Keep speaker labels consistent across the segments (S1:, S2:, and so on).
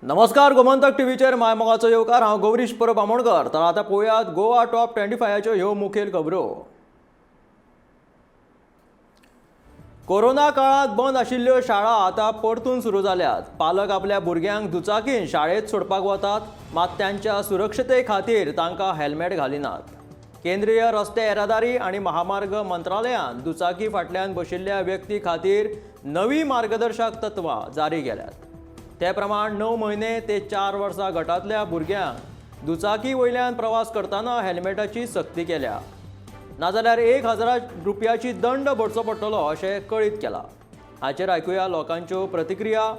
S1: नमस्कार, गोमंतक टीव्हीचेर मायमोगाचो येवकार. हांव गौरीश परब आमोणकर. तर आतां पळोवयात गोवा टॉप 25च्यो ह्यो मुखेल खबरो. कोरोना काळांत बंद आशिल्ल्यो शाळा आतां परतून सुरू जाल्यात. पालक आपल्या भुरग्यांक दुचाकीन शाळेंत सोडपाक वतात, मात तांच्या सुरक्षते खातीर तांकां हेल्मेट घालिनात. केंद्रीय रस्ते येरादारी आनी महामार्ग मंत्रालयान दुचाकी फाटल्यान बशिल्ल्या व्यक्ती खातीर नवी मार्गदर्शक तत्वां जारी केल्यात. ते प्रमाण 9 म्हयने ते 4 वर्सां गटांतल्या भुरग्यांक दुचाकी वयल्यान प्रवास करतना हेल्मेटाची सक्ती केल्या, नाजाल्यार 1000 रुपयाची दंड भरचो पडटलो अशें कळीत केलां. हाचेर आयकुया लोकांच्यो प्रतिक्रिया.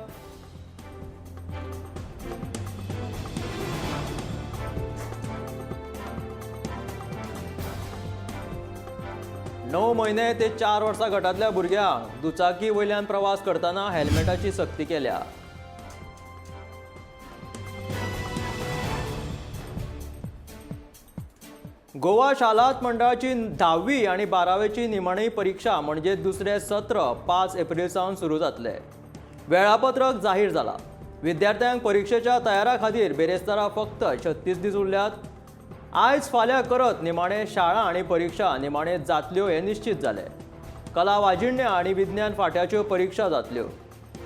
S1: णव म्हयने ते 4 वर्सां गटांतल्या भुरग्यांक दुचाकी वयल्यान प्रवास करतना हेल्मेटाची सक्ती केल्या. गोवा शालांत मंडळाची 10वी आनी 12वेची निमाणी परिक्षा म्हणजे दुसरें सत्र 5 एप्रील सावन सुरू जातलें. वेळापत्रक जाहीर जाला. विद्यार्थ्यांक परिक्षेच्या तयारा खातीर बेरेस्तारा फक्त 36 दीस उरल्यात. आयज फाल्यां करत निमाणे शाळा आनी परिक्षा निमाणे जातल्यो हें निश्चित जालें. कला, वाजिण्य आनी विज्ञान फाट्याच्यो परिक्षा जातल्यो.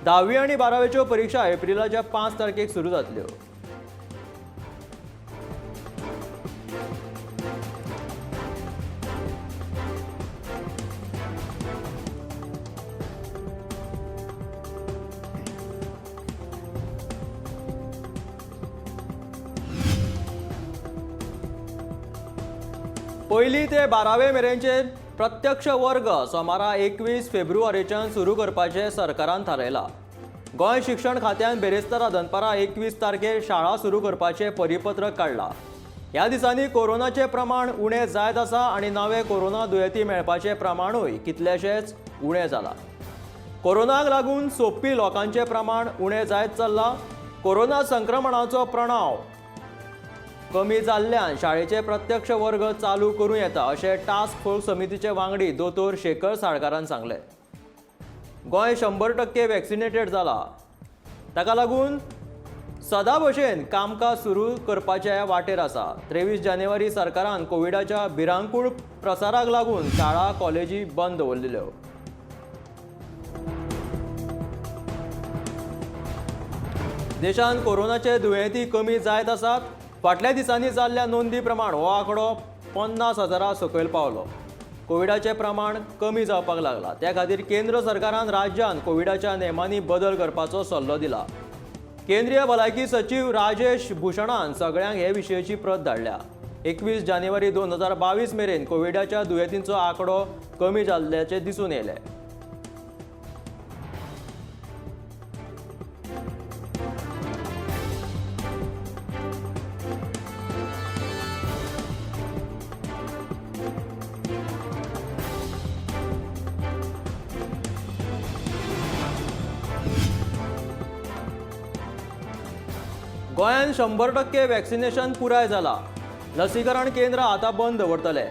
S1: 10वी आनी 12वेच्यो परिक्षा एप्रिलाच्या 5 तारखेक सुरू जातल्यो. पयली ते 12वे मेरेनचे प्रत्यक्ष वर्ग सोमारा 21 फेब्रुवारीच्यान सुरू करपाचें सरकारान थारायलां. गोंय शिक्षण खात्यान बेरेस्तारा दनपारां 21 तारखेर शाळा सुरू करपाचें परिपत्रक काडलां. ह्या दिसांनी कोरोनाचें प्रमाण उणें जायत आसा आनी नवे कोरोना दुयेंती मेळपाचें प्रमाणूय कितलेशेंच उणें जालां. कोरोनाक लागून सोंपपी लोकांचें प्रमाण उणें जायत चल्लां. कोरोना संक्रमणाचो प्रणाव कमी जाल्ल्यान शाळेचे प्रत्यक्ष वर्ग चालू करूं येता अशें टास्क फोर्स समितीचे वांगडी दोतोर शेखर साळकारान सांगलें. गोंय 100% वॅक्सिनेटेड जाला, ताका लागून सदां भशेन कामकाज सुरू करपाचे वाटेर आसा. 23 जानेवारी सरकारान कोविडाच्या भिरांकूळ प्रसाराक लागून शाळा कॉलेजी बंद दवरलेल्यो. देशांत कोरोनाचे दुयेंती कमी जायत आसात. फाटल्या दिसांनी जाल्ल्या नोंदी प्रमाण हो आंकडो 50,000 सकयल पावलो. कोविडाचें प्रमाण कमी जावपाक लागलां. त्या खातीर केंद्र सरकारान राज्यांत कोविडाच्या नेमांनी बदल करपाचो सल्लो दिला. केंद्रीय भलायकी सचीव राजेश भूषणान सगळ्यांक हे विशयची प्रत धाडल्या. 21 जानेवारी 2022 मेरेन कोविडाच्या दुयेंतींचो आंकडो कमी जाल्ल्याचें दिसून येयलें. गोंयांत 100% वॅक्सिनेशन पुराय जाला. लसीकरण केंद्रां आतां बंद दवरतले.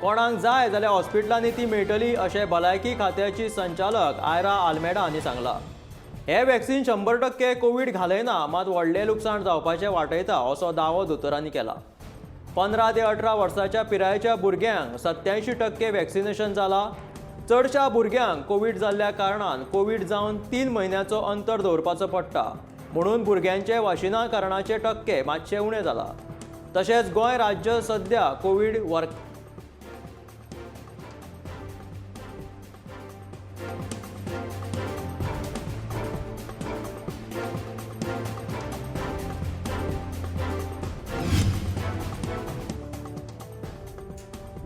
S1: कोणाक जाय जाल्यार हॉस्पिटलांनी ती मेळटली अशें भलायकी खात्याची संचालक आयरा आल्मेडा हांणी सांगलां. हें वॅक्सिन 100% कोवीड घालयना, मात व्हडलें लुकसाण जावपाचें वाटयता असो दावो दोतोरांनी केला. 15 ते 18 वर्सांच्या पिरायेच्या भुरग्यांक 87% वॅक्सिनेशन जाला. चडशा भुरग्यांक कोवीड जाल्ल्या कारणान कोवीड जावन 3 म्हयन्याचो अंतर दवरपाचो पडटा, म्हणून भुरग्यांचे वाशिनाकरणाचे टक्के मातशे उणें जाला. तशेंच गोंय राज्य सध्या कोवीड वर्क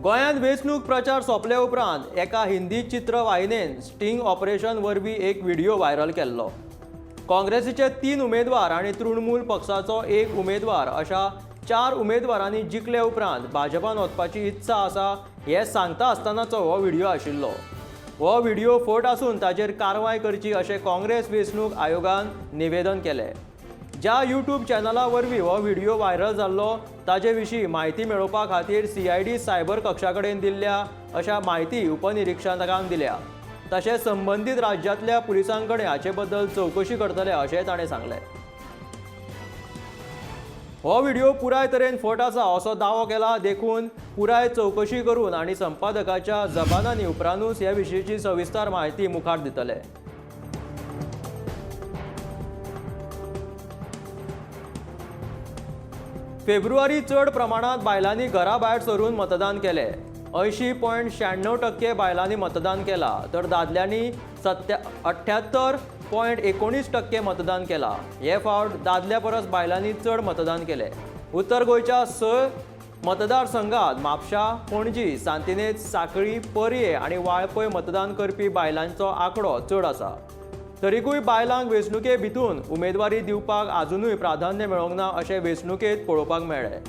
S1: गोंयांत वेंचणूक प्रचार सोंपले उपरांत एका हिंदी चित्रवाहिनेन स्टिंग ऑपरेशन वरवीं एक व्हिडिओ व्हायरल केल्लो. काँग्रेसीचे 3 उमेदवार आनी तृणमूल पक्षाचो 1 उमेदवार अशा 4 उमेदवारांनी जिखले उपरांत भाजपान वचपाची इत्सा आसा हें सांगता आसतनाचो हो व्हिडिओ आशिल्लो. हो व्हिडिओ फट आसून ताचेर कारवाय करची अशें काँग्रेस वेंचणूक आयोगान निवेदन केलें. ज्या यूट्यूब चॅनला वरवीं हो व्हिडिओ व्हायरल जाल्लो ताजे विशीं म्हायती मेळोवपा खातीर सीआयडी सायबर कक्षा कडेन दिल्ल्या अशा म्हायती उपनिरिक्षकांक दिल्या. तशेंच संबंदीत राज्यांतल्या पुलिसां कडेन हाचे बद्दल चवकशी करतले अशेंय ताणें सांगलें. हो व्हिडिओ पुराय तरेन फट आसा असो दावो केला, देखून पुराय चवकशी करून आनी संपादकाच्या जबानांनी उपरांतूच हे विशींची सविस्तर म्हायती मुखार दितले. फेब्रुवारी चड प्रमाणांत बायलांनी घरा भायर सरून मतदान केलें. 80.96% बायलांनी मतदान केलां, तर दादल्यांनी 78.19% मतदान केलां. हे फावट दादल्या परस बायलांनी चड मतदान केलें. उत्तर गोंयच्या 6 मतदारसंघात म्हापशा, पणजी, सांतिनेज, सांखळी, पर्ये आनी वाळपय मतदान करपी बायलांचो आंकडो चड आसा. तरीकूय बायलांक वेंचणुके भितून उमेदवारी दिवपाक आजुनूय प्राधान्य मेळोंक ना अशें वेंचणुकेंत पळोवपाक मेळ्ळें.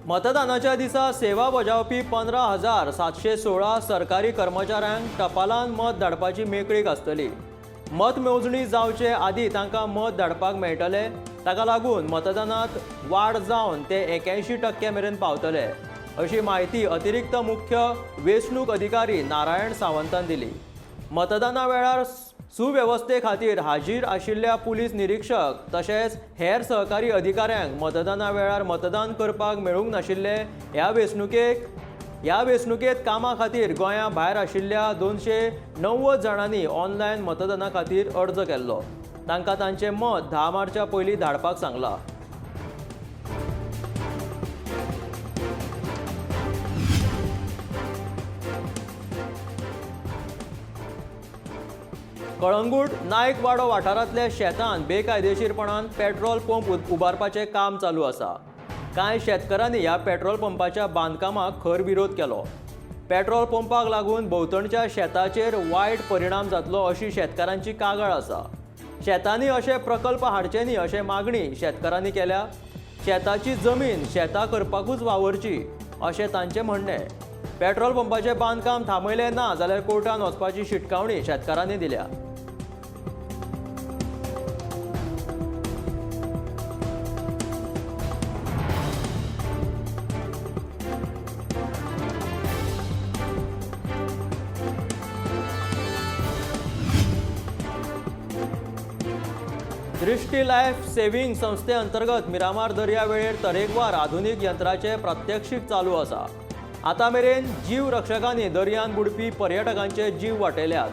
S1: मतदानाच्या दिसा सेवा बजावपी 15,716 सरकारी कर्मचाऱ्यांक टपालान मत धाडपाची मेकळीक आसतली. मतमेजणी जावचे आदीं तांकां मत धाडपाक मेळटलें. ताका लागून मतदानांत वाड जावन ते 81% मेरेन पावतले अशी म्हायती अतिरिक्त मुख्य वेंचणूक अधिकारी नारायण सावंतान दिली. मतदाना वेळार सुवेवस्थे खातीर हाजीर आशिल्ल्या पुलीस निरीक्षक तशेंच हेर सहकारी अधिकाऱ्यांक मतदाना वेळार मतदान करपाक मेळूंक नाशिल्लें. ह्या वेंचणुकेंत कामा खातीर गोंया भायर आशिल्ल्या 290 जाणांनी ऑनलायन मतदाना खातीर अर्ज केल्लो. तांकां तांचें मत 10 मार्चा पयलीं धाडपाक सांगलां. कळंगूट नायकवाडो वाठारांतल्या शेतान बेकायदेशीरपणान पेट्रोल पंप उबारपाचें काम चालू आसा. कांय शेतकारांनी ह्या पेट्रोल पंपाच्या बांदकामाक खर विरोध केलो. पेट्रोल पंपाक लागून भोंवतणच्या शेताचेर वायट परिणाम जातलो अशी शेतकारांची कागाळ आसा. शेतांनी अशे प्रकल्प हाडचे न्ही अशें मागणी शेतकारांनी केल्या. शेताची जमीन शेतां करपाकूच वावरची अशें तांचें म्हणणें. पेट्रोल पंपाचें बांदकाम थांबयलें ना जाल्यार कोर्टान वचपाची शिटकावणी शेतकारांनी दिल्या. दृष्टी लायफ सेव्हिंग संस्थे अंतर्गत मिरामार दर्यावेळेर तरेकवार आधुनीक यंत्राचे प्रात्यक्षीक चालू आसा. आतां मेरेन जीव रक्षकांनी दर्यान बुडपी पर्यटकांचे जीव वाटयल्यात.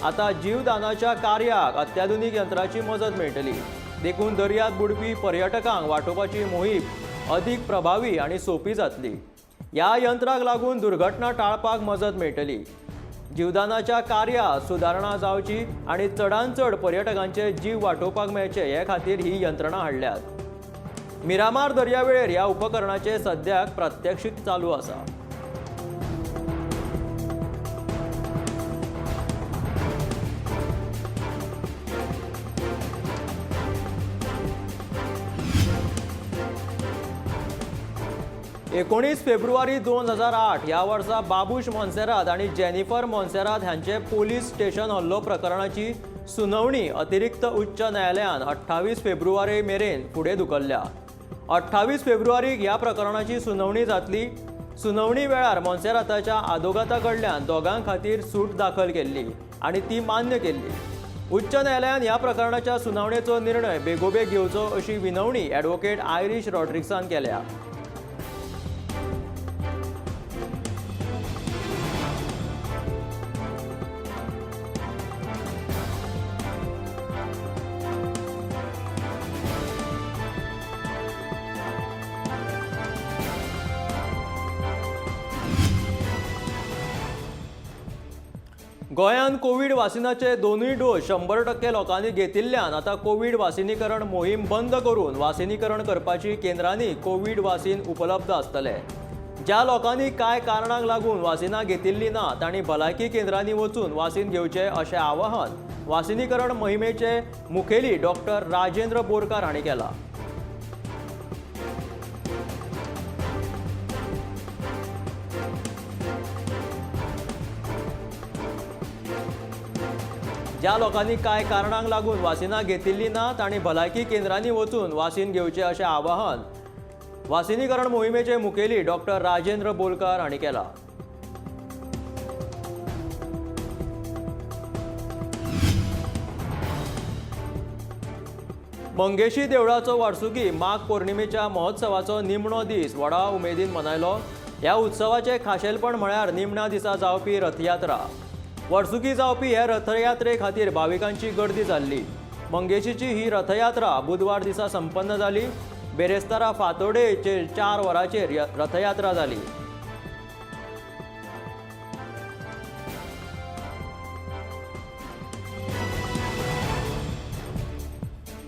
S1: आतां जीवदानाच्या कार्याक अत्याधुनीक यंत्राची मजत मेळटली. देखून दर्यांत बुडपी पर्यटकांक वाटोवपाची मोहीम अदीक प्रभावी आनी सोंपी जातली. ह्या यंत्राक लागून दुर्घटना टाळपाक मजत मेळटली. जीवदानाच्या कार्यात सुदारणा जावची आनी चडांत चड पर्यटकांचे जीव वाटोवपाक मेळचे हे खातीर ही यंत्रणा हाडल्यात. मिरामार दर्यावेळेर ह्या उपकरणाचे सद्याक प्रात्यक्षीक चालू आसा. 19 फेब्रुवारी 2008 ह्या वर्सा बाबूश मोन्सेरात आनी जेनिफर मोन्सेरात हांचे पोलीस स्टेशन हल्लो प्रकरणाची सुनावणी अतिरिक्त उच्च न्यायालयान 28 फेब्रुवारी मेरेन फुडें धुकल्ल्या. 28 फेब्रुवारीक ह्या प्रकरणाची सुनावणी जातली. सुनावणी वेळार मोन्सेराताच्या आदोगाता कडल्यान दोगां खातीर सूट दाखल केल्ली आनी ती मान्य केल्ली. उच्च न्यायालयान ह्या प्रकरणाच्या सुनावणेचो निर्णय बेगोबेग घेवचो अशी विनवणी ॲडव्होकेट आयरीश रॉड्रिक्सान केल्या. गोंयांत कोवीड वासिनाचे दोनूय डोस 100% लोकांनी घेतिल्ल्यान आतां कोवीड वासिनीकरण मोहीम बंद करून वासिनीकरण करपाची केंद्रांनी कोवीड वासीन उपलब्ध आसतले. ज्या लोकांनी कांय कारणांक लागून वासिनां घेतिल्लीं ना तांणी भलायकी केंद्रांनी वचून वासीन घेवचें अशें आवाहन वासिनीकरण मोहिमेचे मुखेली डॉक्टर राजेंद्र बोरकार हांणी केलां. ज्या लोकांनी कांय कारणांक लागून वासिनां घेतिल्लीं ना तांणी भलायकी केंद्रांनी वचून वासीन घेवचें अशें आवाहन वासिनीकरण मोहिमेचे मुखेली डॉक्टर राजेंद्र बोलकार हांणी केलां. मंगेशी देवळाचो वर्सुकी माघ पौर्णिमेच्या महोत्सवाचो निमणो दीस व्हडा उमेदीन मनयलो. ह्या उत्सवाचें खाशेलपण म्हळ्यार निमण्या दिसा जावपी रथयात्रा. वर्सुकी जावपी हे रथयात्रे खातीर भाविकांची गर्दी जाल्ली. मंगेशीची ही रथयात्रा बुधवार दिसा संपन्न जाली. बेरेस्तारा फांतोडेचेर 4 वरांचेर रथयात्रा जाली.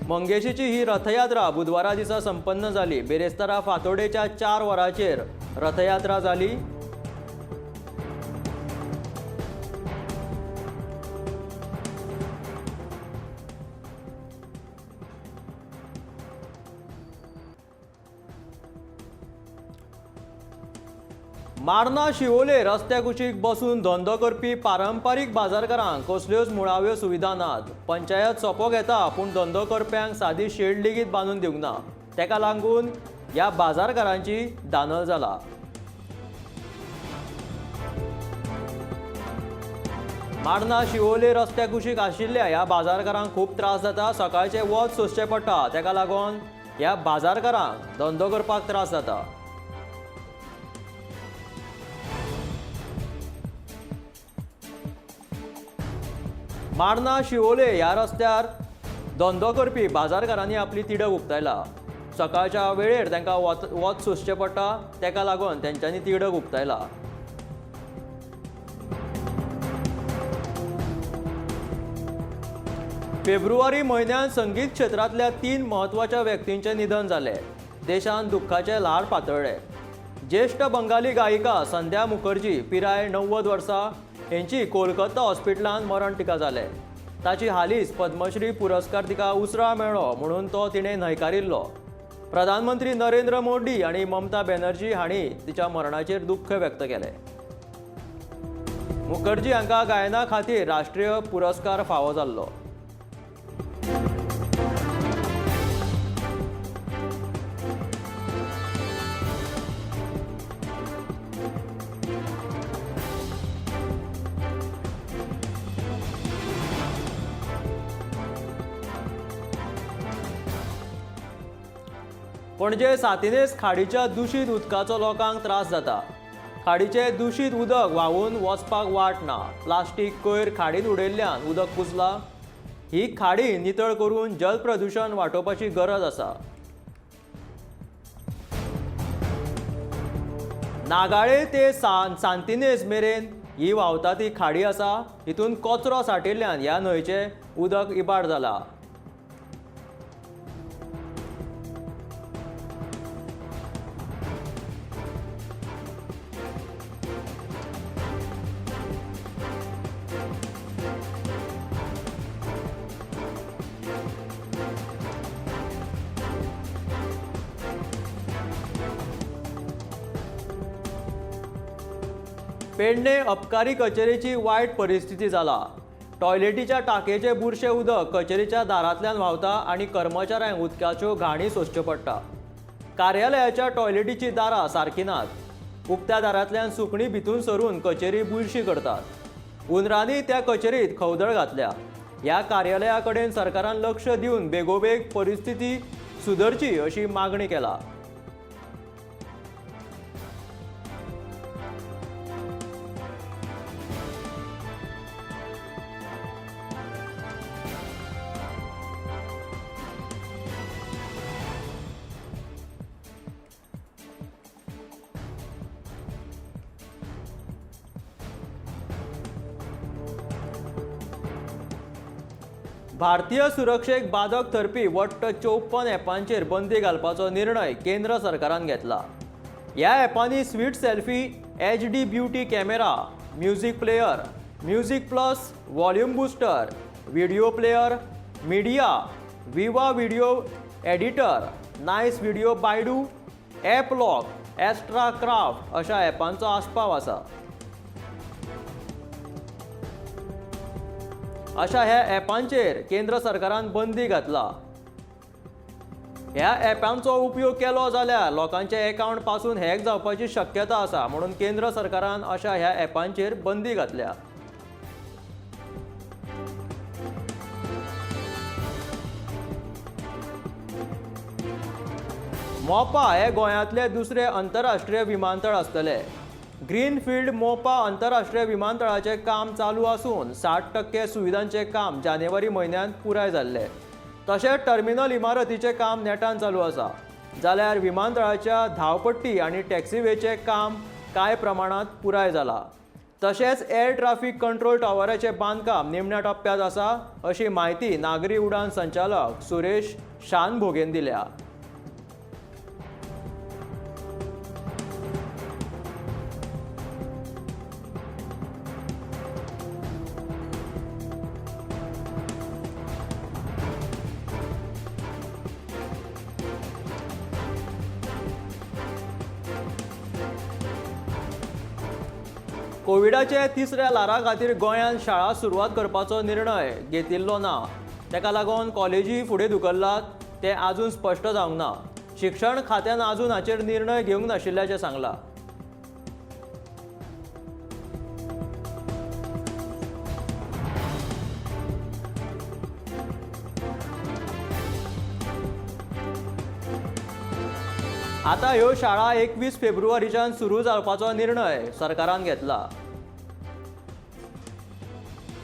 S1: मंगेशीची ही रथयात्रा बुधवारा दिसा संपन्न जाली. बेरेस्तारा फांतोडेच्या 4 वरांचेर रथयात्रा जाली. मार्ना शिवोले रस्त्या कुशीक बसून धंदो करपी पारंपारीक बाजारकारांक कसल्योच मुळाव्यो सुविधा नात. पंचायत सोपो घेता पूण धंदो करप्यांक सादी शेड लेगीत बांदून दिवंक ना. तेका लागून ह्या बाजारकारांची दानल जाला. मार्ना शिवोले रस्त्या कुशीक आशिल्ल्या ह्या बाजारकारांक खूब त्रास जाता. सकाळचें वत सोंसचें पडटा. तेका लागून ह्या बाजारकारांक धंदो करपाक त्रास जाता. मार्ना शिवोले ह्या रस्त्यार धंदो करपी बाजारकारांनी आपली तिडक उक्तायला. सकाळच्या वेळेर तांकां वत सोंसचें पडटा. तेका लागून तेंच्यांनी तिडक उक्तायला. फेब्रुवारी म्हयन्यांत संगीत क्षेत्रांतल्या 3 म्हत्वाच्या व्यक्तींचें निधन जालें. देशांत दुख्खाचें ल्हार पातळ्ळें. ज्येश्ठ बंगाली गायिका संध्या मुखर्जी पिराय 90 वर्सां हेंची कोलकाता हॉस्पिटलांत मरण तिका जालें. ताची हालींच पद्मश्री पुरस्कार तिका उसरां मेळ्ळो म्हणून तो तिणें न्हयकारिल्लो. प्रधानमंत्री नरेंद्र मोदी आनी ममता बॅनर्जी हांणी तिच्या मरणाचेर दुख्ख व्यक्त केलें. मुखर्जी हांकां गायना खातीर राष्ट्रीय पुरस्कार फावो जाल्लो. पणजे सांतिनेज खाडीच्या दुशीत उदकाचो लोकांक त्रास जाता. खाडीचें दुशीत उदक व्हांवून वचपाक वाट ना. प्लास्टीक कोयर खाडींत उडयल्ल्यान उदक कुसलां. ही खाडी नितळ करून जल प्रदुशण वाटोवपाची गरज आसा. नागाळे ते सांतिनेज मेरेन ही व्हांवता ती खाडी आसा. हितून कचरो साठिल्ल्यान ह्या न्हंयचें उदक इबाड जाला. पेडणे अबकारी कचेरेची वायट परिस्थिती जाला. टॉयलेटीच्या टाकयेचे बुरशें उदक कचेरेच्या दारांतल्यान व्हांवता आनी कर्मचाऱ्यांक उदकाच्यो घाणी सोंसच्यो पडटा. कार्यालयाच्या टॉयलेटीची दारां सारकीं नात. उक्त्या दारांतल्यान सुकणीं भितून सरून कचेरी बुरशी करतात. हुंदरांनी त्या कचेरीत खवदळ घातल्या. ह्या कार्यालया कडेन सरकारान लक्ष दिवन बेगोबेग परिस्थिती सुदरची अशी मागणी केला. भारतीय सुरक्षेक बादक थरपी वट्ट 54 ॲपांचेर बंदी घालपाचो निर्णय केंद्र सरकारान घेतला. ह्या ॲपांनी sweet selfie, HD beauty camera, music player, music plus, volume booster, video player, media, Viva video editor, nice video Baidu, app lock, Astra craft अशा ॲपांचो आस्पाव आसा. अशा ह्या ॲपांचेर केंद्र सरकारान बंदी घातला. ह्या ॲपांचो उपयोग केलो जाल्यार लोकांचे अकावंट पासून हॅक जावपाची शक्यता आसा, म्हणून केंद्र सरकारान अशा ह्या ॲपांचेर बंदी घातल्या. मोपा हे गोंयांतले दुसरे आंतरराष्ट्रीय विमानतळ आसतले. ग्रीनफिल्ड मोपा आंतरराष्ट्रीय विमानतळाचें काम चालू आसून 60% सुविधांचें काम जानेवारी म्हयन्यांत पुराय जाल्लें. तशेंच टर्मिनल इमारतीचें काम नेटान चालू आसा. जाल्यार विमानतळाच्या धांवपट्टी आनी टॅक्सीवेचें काम कांय प्रमाणांत पुराय जालां. तशेंच एअर ट्राफीक कंट्रोल टॉवराचें बांदकाम निमण्या टप्प्यांत आसा, अशी म्हायती नागरी उडान संचालक सुरेश शानभोगेन दिल्या. कोविडाचे तिसऱ्या ल्हारा खातीर गोंयांत शाळा सुरवात करपाचो निर्णय घेतिल्लो ना. ताका लागून कॉलेजी फुडें धुकल्लात तें आजून स्पश्ट जावंक ना. शिक्षण खात्यान आजून हाचेर निर्णय घेवंक नाशिल्ल्याचें सांगलां. आतां ह्यो शाळा 21 फेब्रुवारीच्यान सुरू जावपाचो निर्णय सरकारान घेतला.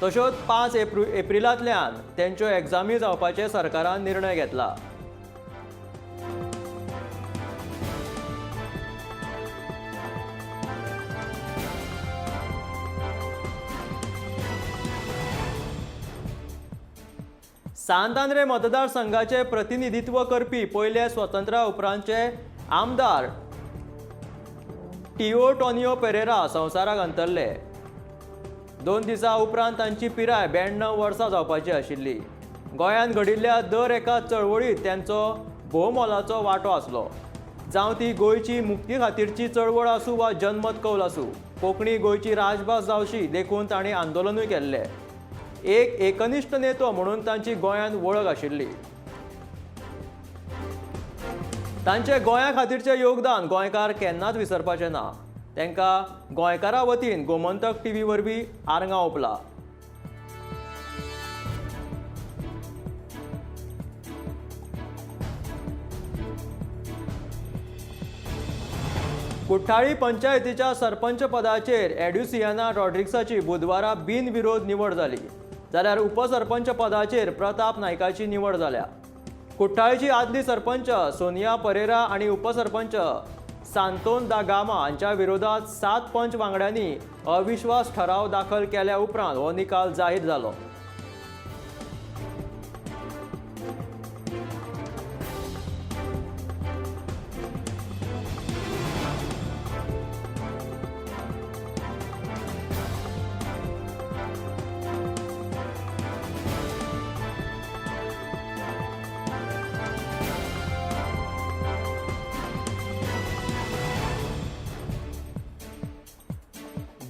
S1: तश्योच 5 एप्रिलांतल्यान तेंच्यो एग्जामी जावपाचे सरकारान निर्णय घेतला. सांत आंद्रे मतदारसंघाचे प्रतिनिधित्व करपी पयले स्वतंत्र उपरांतचे आमदार टिओटोनियो पेरेरा संवसाराक अंतरले. 2 दिसां उपरांत तांची पिराय 92 वर्सां जावपाची आशिल्ली. गोंयांत घडिल्ल्या दर एका चळवळींत तांचो भोवमोलाचो वांटो आसलो. जावं ती गोंयची मुक्ती खातीरची चळवळ आसूं वा जनमत कौल आसूं, कोंकणी गोंयची राजभास जावची देखून तांणी आंदोलनूय केल्लें. एक एकनिश्ठ नेतो म्हणून तांची गोंयांत वळख आशिल्ली. तांचे गोंया खातीरचें योगदान गोंयकार केन्नाच विसरपाचे ना. तांकां गोंयकारा वतीन गोमंतक टीव्ही वरवीं आर्गां ओंपला. कुठ्ठाळी पंचायतीच्या सरपंच पदाचेर एड्युसियाना रॉड्रिक्साची बुधवारा बिनविरोध निवड जाली. जाल्यार उपसरपंच पदाचेर प्रताप नायकाची निवड जाल्या. कुठ्ठाळीची आदली सरपंच सोनिया परेरा आनी उपसरपंच सांतोन दा गामा हांच्या विरोधात 7 पंच वांगड्यांनी अविश्वास ठराव दाखल केल्या उपरांत हो निकाल जाहीर जालो.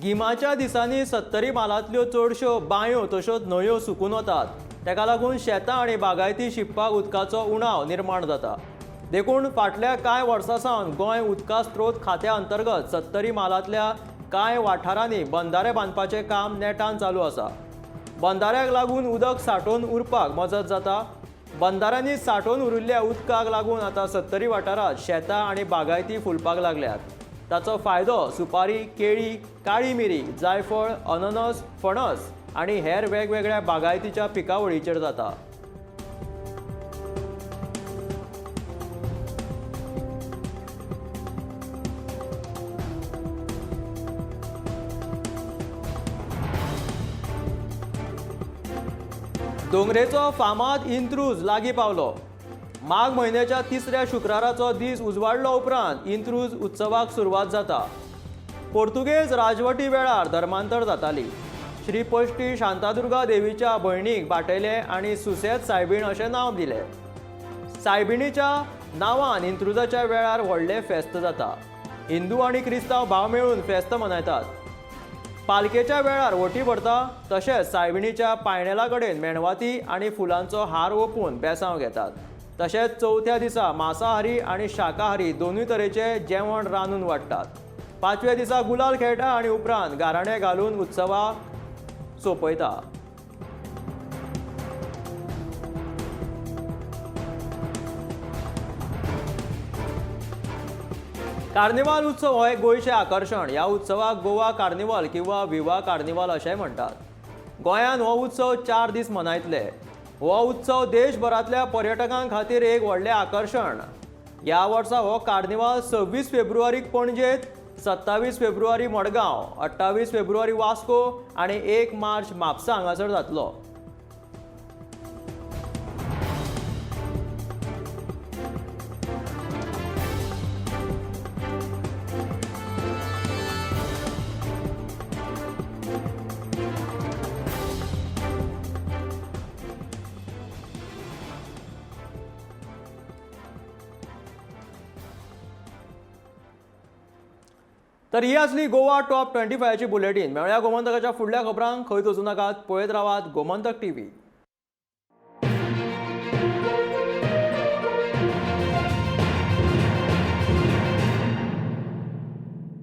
S1: गिमाच्या दिसांनी सत्तरी म्हालांतल्यो चडश्यो बांयो तश्योच न्हंयो सुकून वतात. ताका लागून शेतां आनी बागायती शिंपपाक उदकाचो उणाव निर्माण जाता. देखून फाटल्या कांय वर्सां सावन गोंय उदका स्रोत खात्या अंतर्गत सत्तरी म्हालांतल्या कांय वाठारांनी बंधारे बांदपाचें काम नेटान चालू आसा. बंधाऱ्याक लागून उदक सांठोवन उरपाक मजत जाता. बंधाऱ्यांनी सांठोवन उरिल्ल्या उदकाक लागून आतां सत्तरी वाठारांत शेतां आनी बागायती फुलपाक लागल्यात. ताचो फायदो सुपारी, केळी, काळी मिरी, जायफळ, अननस, फणस आनी हेर वेगवेगळ्या बागायतीच्या पिकावळीचेर जाता. दोंगरेचो फामाद इंत्रूज लागीं पावलो. माघ म्हयन्याच्या तिसऱ्या शुक्राराचो दीस उजवाडलो उपरांत इंत्रूज उत्सवाक सुरवात जाता. पोर्तुगेज राजवटी वेळार धर्मांतर जाताली. श्री पश्टी शांतादुर्गा देवीच्या भयणीक बाटयले आनी सुसेद सायबीण अशें नांव दिलें. सायबिणीच्या नांवान इंत्रुजाच्या वेळार व्हडलें फेस्त जाता. हिंदू आनी क्रिस्तांव भाव मेळून फेस्त मनयतात. पालखेच्या वेळार व्हंटी भरता. तशेंच सायबिणीच्या पायणेला कडेन मेणवाती आनी फुलांचो हार ओंपून बेसांव घेतात. तशेंच चवथ्या दिसा मांसाहारी आनी शाकाहारी दोनूय तरेचे जेवण रांदून वाडटात. पांचव्या दिसा गुलाल खेळटा आनी उपरांत गाराणें घालून उत्सवा सोंपयता. कार्निवाल उत्सव हो एक गोंयचें आकर्शण. ह्या उत्सवाक गोवा कार्निवाल किंवा विवा कार्निवाल अशेंय म्हणटात. गोंयांत हो उत्सव 4 दीस मनयतले. हो उत्सव देशभरांतल्या पर्यटकां खातीर एक व्हडलें आकर्शण. ह्या वर्सा हो कार्निवाल 26 फेब्रुवारीक पणजेंत, 27 फेब्रुवारी मडगांव, 28 फेब्रुवारी वास्को आनी 1 मार्च म्हापसा हांगासर जातलो. तर ही आसली गोवा टॉप 25ची बुलेटीन. मेळया गोमंतकाच्या फुडल्या खबरांक. खंयच वचूं नाकात, पळयत रावात गोमंतक टीव्ही.